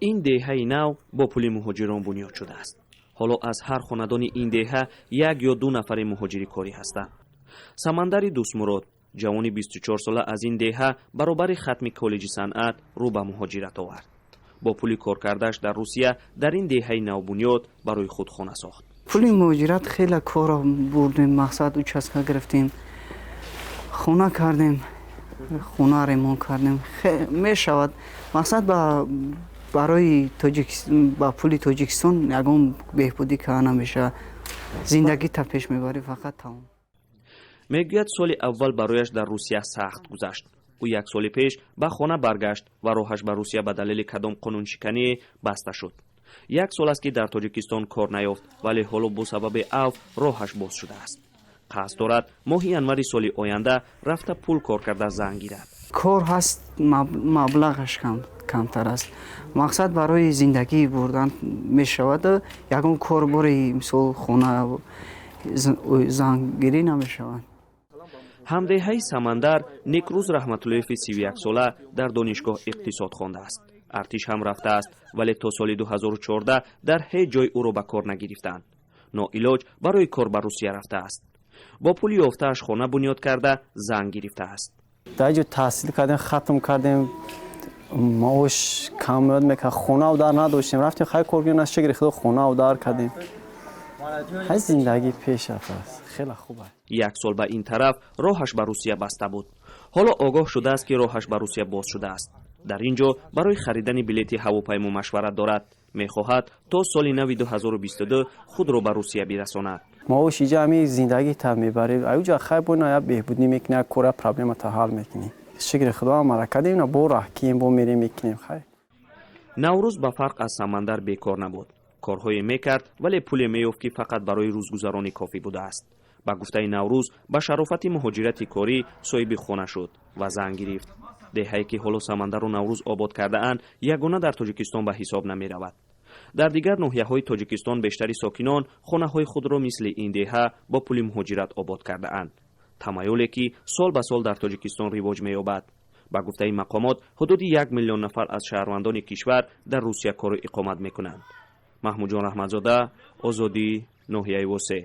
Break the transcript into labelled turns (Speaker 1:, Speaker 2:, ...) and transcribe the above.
Speaker 1: Ин деҳаи нав бо пули муҳоҷирон бунёд шудааст. Ҳоло аз ҳар хонадони ин деҳа як ё ду нафари муҳоҷири корӣ ҳастанд. Самандари Дӯстмурод, ҷавони 24-сола аз ин деҳа, баробари хатми коллеҷи санъат рӯ ба муҳоҷират овард. Бо пули коркардааш дар Русия дар ин деҳаи навбунёд барои худ хона сохт.
Speaker 2: Пули муҳоҷират хеле корро бурдем. Мақсад, участка гирифтем, хона кардем, хона ремонт кардем. Мешавад, мақсад, ба барои ба пули Тоҷикистон ягон беҳбудӣ карда намешавад. Зиндагӣ та пеш мебарӣ, фақат тамом.
Speaker 1: Мегӯяд, соли аввал барояш дар Русия сахт гузашт. Ӯ як соли пеш ба хона баргашт ва роҳаш ба Русия ба далели кадом қонуншиканӣ баста шуд. Як сол аст, ки дар Тоҷикистон кор наёфт, вале ҳоло бо сабаби авф роҳаш боз шудааст. Қасд дорад, моҳи январи соли оянда рафта, пул кор карда, зан гирад.
Speaker 2: Кор ҳаст, маблағаш камтар аст. Мақсад, барои зиндагӣ бурдан мешавад. Ягон кор бори, мисол, хона, зангирӣ намешавад.
Speaker 1: Ҳамдеҳаи Самандар Некрӯз Раҳматуллоеви 31-сола дар донишгоҳ иқтисод хондааст. Артиш ҳам рафтааст, вале то соли 2014 дар ҳеҷ ҷой ӯро ба кор нагирифтанд. Ноилоҷ барои кор ба Русия рафтааст. Бо пули ёфтааш хона бунёд карда, зан гирифтааст.
Speaker 3: Дар ҷо таҳсил кардем, хатм кардем, маош кам меояд мекард, хонау дар надоштем. Рафтем, хай, кор кардем, шукри Худо, хонау дар кардем. Ҳай, зиндагӣ пеш рафтааст, хеле хуб аст.
Speaker 1: Як сол ба ин тараф роҳаш ба Русия баста буд. Ҳоло огоҳ шудааст, ки роҳаш ба Русия боз шудааст. Дар ин ҷо барои харидани билети ҳавопаймо машварат дорад. Мехоҳад то соли нави 2022 худро ба Русия бирасонад.
Speaker 3: Маош иҷа ҳами зиндагӣ та мебарӣ, аюҷа хай, бо на беҳбудӣ мекунӣ, як кора, проблема та ҳал мекунӣ. Шукри Худо, ҳамара кардем, на бо раҳ кием, бо мерем, мекунем, хай.
Speaker 1: Наврӯз ба фарқ аз Самандар бекор набуд. Корҳое мекард, вале пуле меёфт, ки фақат барои рӯзгузаронӣ кофӣ будааст. Ба гуфтаи Наврӯз, ба шарофати муҳоҷирати корӣ соҳиби хона шуд ва зан гирифт. Деҳае, ки ҳоло Самандару Наврӯз обод кардаанд, ягона дар Тоҷикистон ба ҳисоб намеравад. Дар дигар ноҳияҳои Тоҷикистон бештари сокинон хонаҳои худро мисли ин деҳа бо пули муҳоҷират обод кардаанд, тамаюле ки сол ба сол дар Тоҷикистон ривоҷ меёбад. Ба гуфтаи мақомот, ҳудуди 1 миллион нафар аз шаҳрвандони кишвар дар Русия кору иқомат мекунанд. Маҳмудҷон Раҳматзода, Озодӣ, ноҳияи Восе.